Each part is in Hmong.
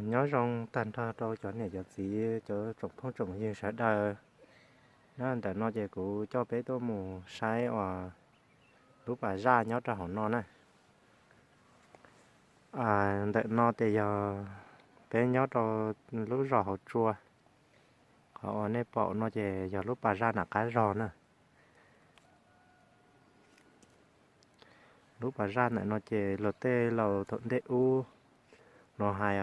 Nyob zoo tag nrho rau cov niam cov txiv, cov tsoom phooj tsoom ywg sawv daws. Nyob ntawm no ces kuv coj peb tuaj mus saib uas lub pas zaj nyob rau hauv no na. Ntawm no ces yog peb nyob rau lub zos Hauv Tsua. Qhov uas nej pom no ces yog lub pas zaj nram qab zos na. Lub pas zaj ntawm no ces luag tej laus thaum ntej ub los hais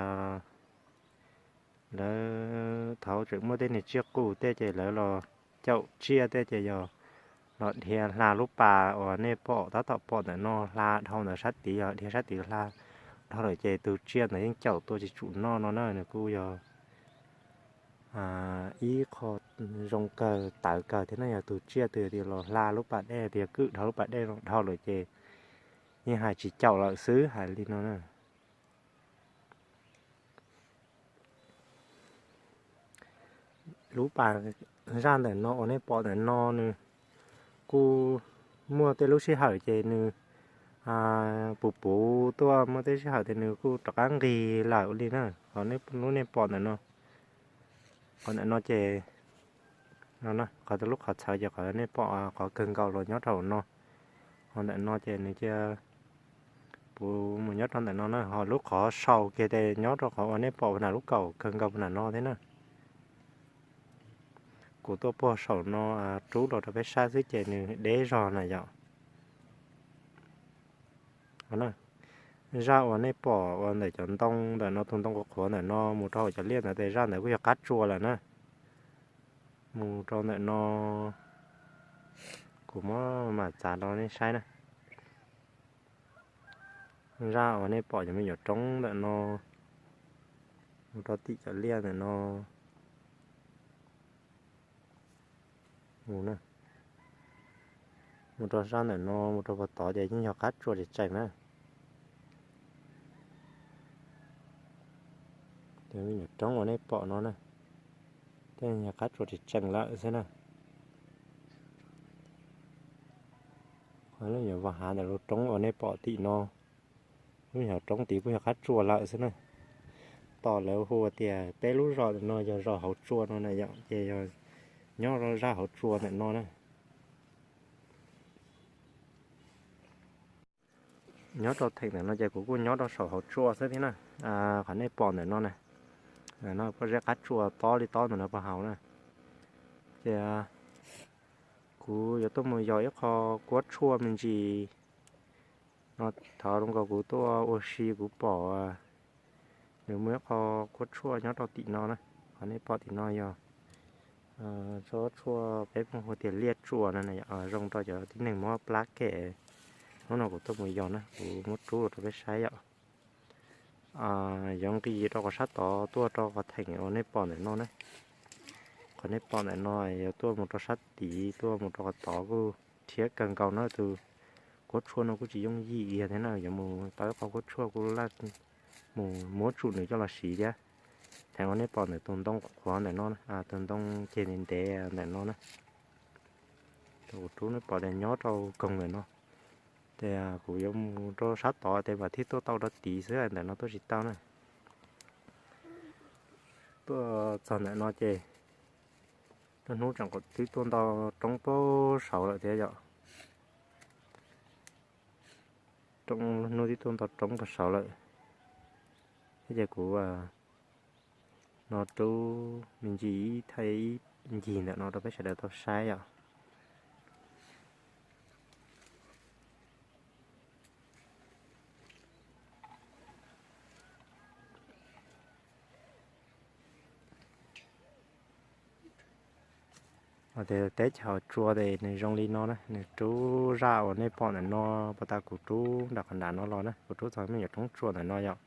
lawv thaum tseem muaj tej niag tsiaj qus tej ces lawv los caum tsiaj tej ces yog los dhia hla lub pas uas nej pom tab tom pom ntawm no hla dhau ntawm sab tid, yog dhia sab tid hla dhau lawm ces tus tsiaj ntawd yeej caum tuaj tsis tsum noj no na. Nws kuj yog ib qho zoo kawg tawv kawg thiab na, yog tus tsiaj twg tias los hla lub pas dej tias kwm dhau lub pas dej dhau lawm ces yeej hais tsis caum lawm xwb, hais li no na. Lub pas zaj ntawm no uas nej pom ntawm no nws kuj muaj tej lub sij hawm ces nws puv puv tuaj, muaj tej sij hawm ces nws kuj rov qab nqig lawm li na. Qhov lub nej pom ntawm no, qhov ntawm no ces qhov lub qhov txhawv ces qhov nej pom qhov kawg nkaus los nyob rau hauv no. Ho ntawm no ces nws cia puv mus nyob rau ntawm no na, ho lub qhov sau kiag ces nyob rau qhov uas nej pom puag nram lub kaum kawg nkaus puag nram no thiab na. Kuv tuaj puag saum no rub los rau peb saib xwb ces nws deb zog na yom. Zaj uas nej pom uas ntawm cov ntoo ntawm no, tus ntoo qhuav qhuav ntawm no mus rau hauv cov liaj ntawd ces zaj ntawd kuj yog qab tsua lawm na. Mus rau ntawm no, kuv muab mam txav rau nej saib na. Zaj uas nej pom cov me nyuam roob ntawm no mus rau tim cov liaj ntawm no, mus rau sab ntawm no mus rau puag tod ces yeej yog qab tsua tseem tseem na. Cov me nyuam roob uas nej pom no na, tej yog qab tsua tseem tseem lawm xwb na. Qhov lub nyuam vas hav ntawm lub roob uas nej pom tim no, lub nyuam roob tid kuj yog qab tsua lawm xwb na. Tos lawv hu tias peb lub zos ntawm no yog zos Hauv Tsua no na yom, ces yog nyob zaj Hauv Tsua ntawm no na. Nyob rau theem ntawm no ces kuv kuj nyob rau saum Hauv Tsua xwb thiab na. Qhov nej pom ntawm no na, no pob zeb qab tsua tob li tob ntawm no puag hauv na. Ces kuv yuav tuaj mus yos ib qho kuab tshuaj me ntsis no, thov zoo nkaus kuv tuaj ua si kuv pom nws muaj ib qho kuab tshuaj nyob rau tim no na. Qhov nej pom tim no yog tsob tshuaj peb Hmoob hu tias liaj tsua no, zoo rau cov tib neeg muab plab kem. Hnub no kuv tuaj mus yos na, kuv muab rub los rau peb saib yom. Yuav nqis rau qhov sab tod tuaj rau qhov theem uas nej pom ntawm no na. Qhov nej pom ntawm no yuav tuaj mus rau sab tid, tuaj mus rau qhov tod kuj rhiab kawg nkaus na. Tus kuab tshuaj no kuj tsis yooj yim kiag thiab na, yuav mus tau ib qho kuab tshuaj kuj laj mus muab tsum nws coj los siv thiab. Theem uas nej pom ntawm tus ntoo qhuav ntawm no, tus ntoo ceg ntev ntev ntawm no na, kuv rub nej pom tias nyob rau koog ntawm no. Ces kuv yuav mus rau sab tod ces mam thiaj tuaj tau rau tid xwb, ntawm no tuaj tsis tau na. Tuaj txog ntawm no ces hnub tseem twb tuaj nto roob puag saud lawm thiab yom. Hnub twb tuaj nto roob puag saud lawm thiab ces kuv no rub me ntsis ib thaij ib ncig ntawm no rau peb sawv daws tau saib yom. Teb chaws Tsua ces nws zoo li no na, nws rub zaj uas nej pom ntawm no, puag ta kuv rub nram qhov nram no los na, kuv rub txog me nyuam roob tsua ntawm no yom.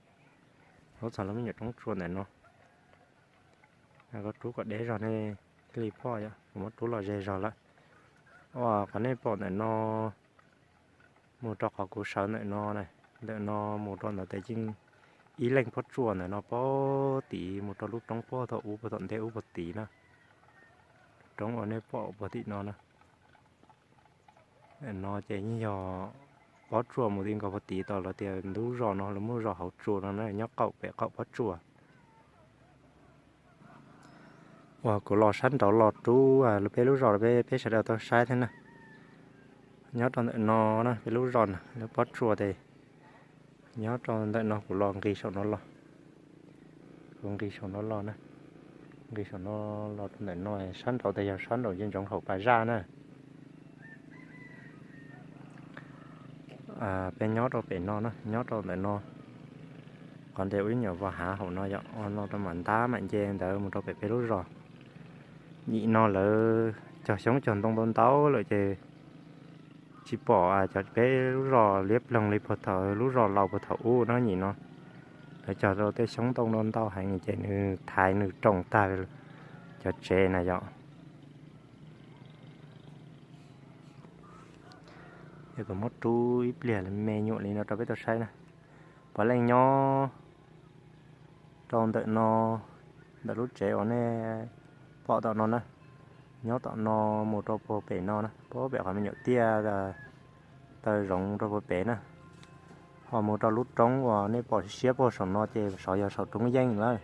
Rub txog lub me nyuam roob tsua ntawm no. Koj rub kom deb zog nej thiaj li pom yom, kuv muab rub los ze zog lawm. Qhov nej pom ntawm no mus rau qhov kuv sawv ntawm no, ntawm no mus rau ntawd ces yeej ib leeg pob tsuas ntawm no puag tid mus rau lub roob puag thaum ub puag thaum ntej ub puag tid na. Roob uas nej pom puag tim no na, no ces yeej yog pob tsuas mus ti nkaus puag tid tau los tias lub zos no lawv muab zos Hauv Tsua no na, nyob qaum pem qaum pob tsuas. Uas kuv los sab nraud los rub peb lub zos peb sawv daws tau saib thiab na. Nyob rau ntawm no na, peb lub zos na, lawv pob tsuas tes nyob rau ntawm no, kuv los nqis saum no los. Kuv nqis saum no los na, nqis saum no los rau ntawm no, sab nraud tes yog sab nraud ntsoov hauv pas zaj na. Peb nyob rau pem no na, nyob rau ntawm no, qhov ntawm ua ib nyuam vos hav hauv no yom, no rau mam ntab mam nce ntawd mus rau pem peb lub zos. Nyim no lawv cog xyoob cog ntoo ntau ntau lawm ces tsis pom cov peb lub zos liab ploog li puag thaum lub zos laus puag thaum ub no. Nyim no lawv cog rau tej xyoob ntoo ntau ntau heev ces nws thaiv nws roos tag cov tsev na yom. Ces kuv muab rub ib pliag me nyuam li no rau peb tau saib na. Puav leej nyob rau ntawm no, ntawm lub tsev uas nej pom tom no na, nyob tom no mus rau puag pem no na, puag pem qhov me nyuam tiaj taw zoov rau puag pem na, ho mus rau lub roob uas nej pom siab puag saum no ces saud yog saum roob yeej lawm.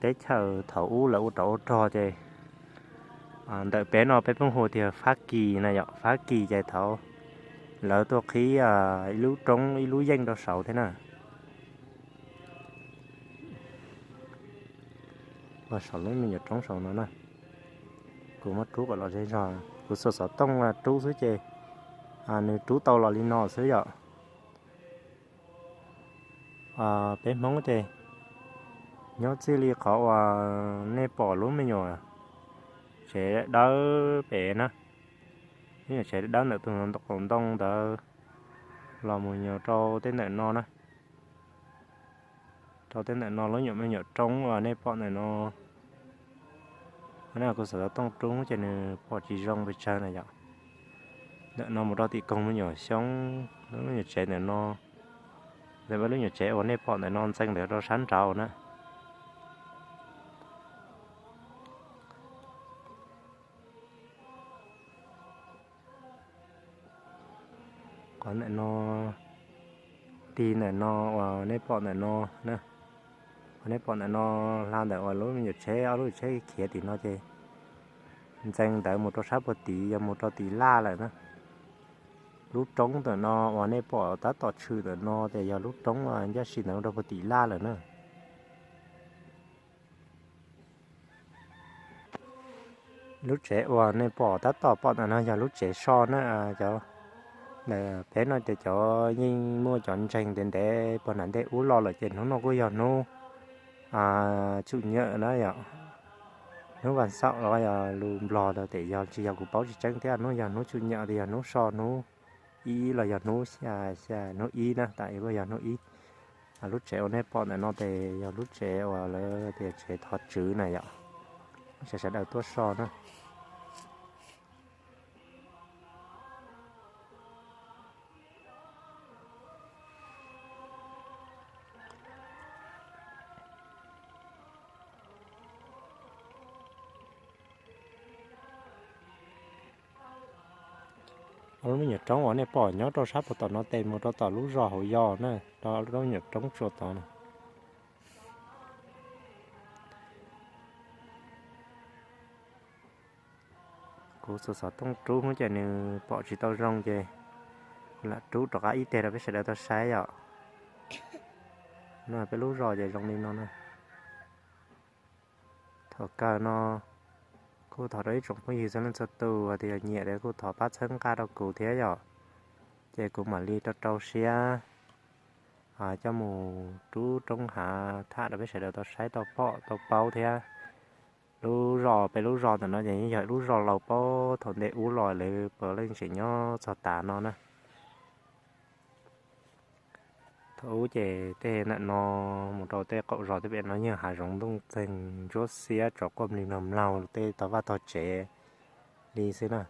Teb chaws thaum ub lawv ua rov ua rog ces ntawm peb no peb pheej hu tias Fab Kis na yom, Fab Kis ces thaum lawv tuaj qhib ib lub roob ib lub yeej rau saud thiab na. Uas saum lub me nyuam roob saum no na, kuv muab rub kom los zej zog, kuv xuas xov tooj rub xwb ces nws rub tau los li no xwb yom. Peb Hmoob ces nyob txij li qhov uas nej pom lub me nyuam tsev dawb pem na, lub nyuam tsev dawb ntawm tus qaum ntoo ntawd los mus nyuam rau tej ntawm no na, rau tej ntawm no lub nyuam me nyuam roob uas nej pom ntawm no. Kuv xuas xov tooj rub ces nws pom tsis zoo pes tsawg na yom. Ntawm no mus rau tim koog me nyuam xyoob, lub me nyuam tsev ntawm no, lub nyuam tsev uas nej pom ntawm no ntxeev ntawd rau sab nraud na. Qhov ntawm no, tig ntawm no uas nej pom ntawm no, uas nej pom ntawm no, hla ntawm uas lub me nyuam tsheb, ob lub tsheb khiav tim no ces ntxeev ntawd mus rau sab puag tid, yog mus rau tim laj lawm na. Lub roob ntawm no uas nej pom tab tom tshwm ntawm no ces yog lub roob uas ncaj sim ntawd rau puag tim laj lawm na. Lub tsev uas nej pom tab tom pom ntawm no yog lub tsev so na. Cov ntawm peb no ces cov yeej muaj cov ntseeg ntev ntev puag nram ntej ub los lawm ces hnub no kuj yog hnub tsum nyam na yom. Hnub vas xaum los yog lus Nplog tes yog tsis yog kuv paub tsis tseeb thiab, hnub yog hnub tsum nyam tes yog hnub so hnub ib los yog hnub, hnub ib na, tam kuj yog hnub ib. Lub tsev uas nej pom ntawm no tes yog lub tsev uas lawv tias tsev thov tswv na yom, sawv daws tuaj so na. Lub me nyuam roob uas nej pom nyob rau sab puag tom no tes mus rau tom lub zos hauv yos na, rau lub me nyuam roob tsua tod na. Kuv xuas xov tooj rub ces nws pom tsis tau zoo ces lam rub rov qab ib teg rau peb sawv daws tau saib yom. No peb lub zos ces zoo li no na. Thaum kawg no kuj thov rau ib tsoom phooj ywg txhua leej txhua tus hais tias yog nyiam es kuj thov pab txhawb nqa rau kuv thiab yom. Ces kuv mam li rau rau siab coj mus rub roob hav tham rau peb sawv daws tau saib tau pom tau paub thiab. Lub zos, peb lub zos ntawm no ces yeej yog lub zos laus puag thaum ntej ub los lawv puav leej tseem nyob txog tav no na. Thaum ub ces tej ntawm no mus rau tej qaum zos tej pem no yeej hav zoov ntuj txeeg ntsuab xiab tsov quaj mlig mlaug mlaug tej tog vaj tog tsev li xwb na.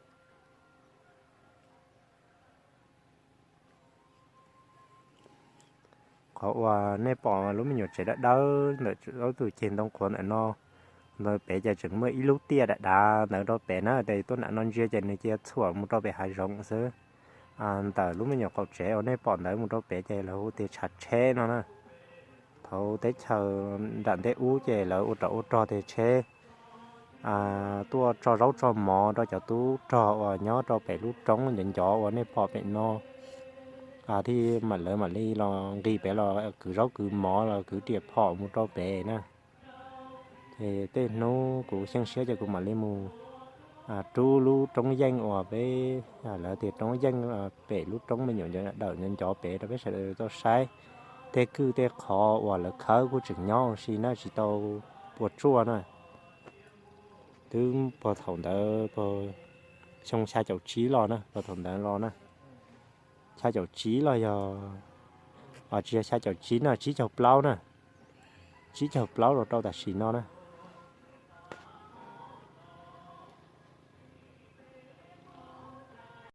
Qhov uas nej pom lub me nyuam tsev dawb dawb ntawm ob tug ceg ntoo qhuav ntawm no, ntawd pem ces tseem muaj ib lub tiaj dav dav ntawd rau pem na, ces tuaj nram no ntsia ces nws cia txhuam mus rau pem hav zoov xwb. Ntawm lub me nyuam qaum tsev uas nej pom ntawd mus rau pem ces lawv hu tias tshav tsheb no na. Thaum teb chaws nram ntej ub ces lawv ua rov ua rog tias tsheb tuaj tso zaub tso mov rau cov tub rog uas nyob rau pem lub roob ncov ncov uas nej pom pem no. Thiab mam lawv mam li los nqis pem los kwv zaub kwv mov los kwv riam phom mus rau pem na. Ces tej hnub kuv xyeej siab ces kuv mam li mus rub lub roob yeej uas peb, lawv tias roob yeej pem lub roob me nyuam ncov dawm ncov ncov pem rau peb sawv daws tau saib. Tej kwj tej qhov uas lawv khawb kuj tseem nyob ua si na, tsis tau puas tsuaj na. Twb puag thaum ntawd, xyoo xya caum tsib los na, puag thaum ntawd los na, xya caum tsib los yog, tsis yog xya caum tsib na, tsib caug plaub na, tsib caug plaub los rau tam sim no na.